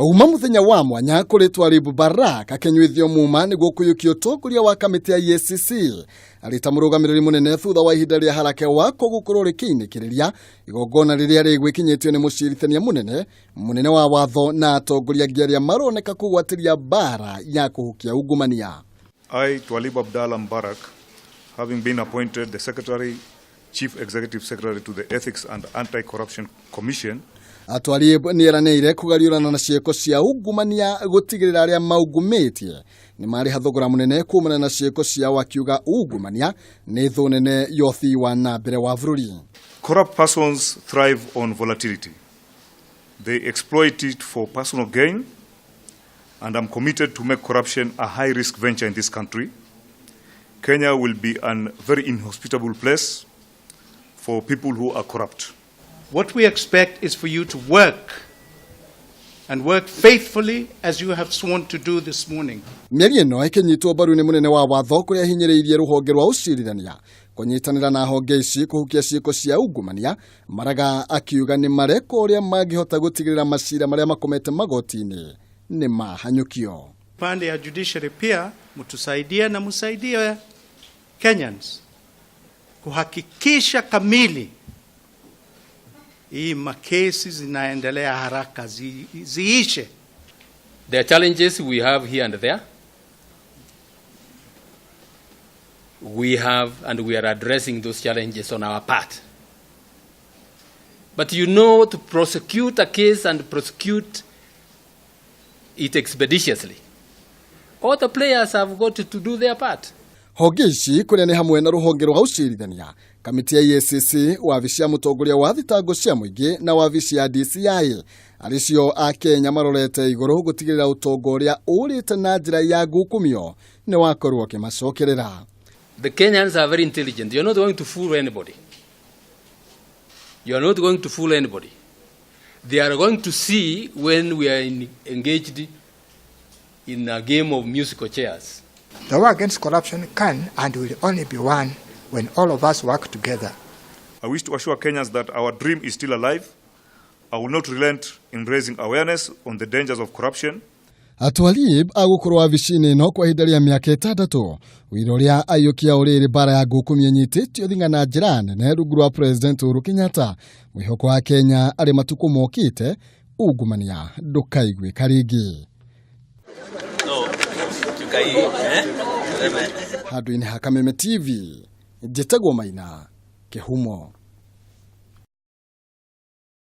Uma muthenya wa mwanya kuri Twalib Barak akinyuithio muma niguo kuyukia utongoria wa kamiti ya EACC arĩ ta mũrũgamĩrĩri mũnene thutha wa ihinda rĩa harake wako gũkorwo rĩkĩinĩkĩrĩria igongona rĩrĩa rĩgwĩkinyĩtio nĩ mũcirithania mũnene mũnene wa watho na atongoria angĩ arĩa maroneka kũgwatĩria mbara ya kũhukia ungumania. I, Twalib Abdalla Mbarak, having been appointed the Secretary, Chief Executive Secretary to the Ethics and Anti-Corruption Commission, Twalib nĩeranĩire kũgariũrana na ciĩko cia ungumania gũtigĩrĩra arĩa maungumĩtie nĩ marĩha thogora mũnene kumana na ciĩko ciao, akiuga ungumania nĩ thũ nene ya ũthii wa na mbere wa bũrũri. Corrupt persons thrive on volatility. They exploit it for personal gain, and I'm committed to make corruption a high-risk venture in this country. Kenya will be a very inhospitable place for people who are corrupt. What we expect is for you to work and work faithfully as you have sworn to do this morning. Mĩario ĩno ĩkĩnyitwo mbaru nĩ mũnene wa watho kũrĩa ahinyĩrĩirie rũhonge rwa ũcirithania kũnyitanĩra na honge ici kũhukia ciĩko cia ungumania. Maraga akiuga nĩ mareka ũrĩa mangĩhota gũtigĩrĩra macira marĩa makomete magoti-inĩ nĩ mahanyũkio. Pande ya judiciary pia mtusaidie na msaidie Kenyans kuhakikisha kamili hii makesi zinaendelea haraka ziishe. There are challenges we have here and there. We have, and we are addressing those challenges on our part. But to prosecute a case and prosecute it expeditiously, all the players have got to do their part. Honge ici kũrĩa nĩ hamwe na rũhonge rwa ũcirithania, kamĩtĩ ya EACC, wabici ya mũtongoria wa thitango cia mũingĩ na wabici ya DCI, arĩ cio Akenya marorete igũrũ gũtigĩrĩra ũtonga ũrĩa ũrĩte na njĩra ya ngukumio nĩ wakorwo ũkĩmacokerera. The Kenyans are very intelligent. You're not going to fool anybody. You are not going to fool anybody. They are going to see when we are engaged in a game of musical chairs. The war against corruption can and will only be won when all of us work together. I wish to assure Kenyans that our dream is still alive. I will not relent in raising awareness on the dangers of corruption. Twalib agũkorwo wabici-inĩ ĩno kwa ihinda rĩa mĩaka 6, wĩra ũrĩa aiyũkia ũrĩrĩ mbara ya ngukumio ĩnyitĩtio thing'a na njĩra nene rungu rwa President Uhuru Kenyatta. Mwĩhoko wa Kenya arĩ matukũ mokĩte ungumania ndũkaiguĩka rĩngĩ. Handũ-inĩ ha Kameme TV, njĩtagwo Maina Kĩhumo.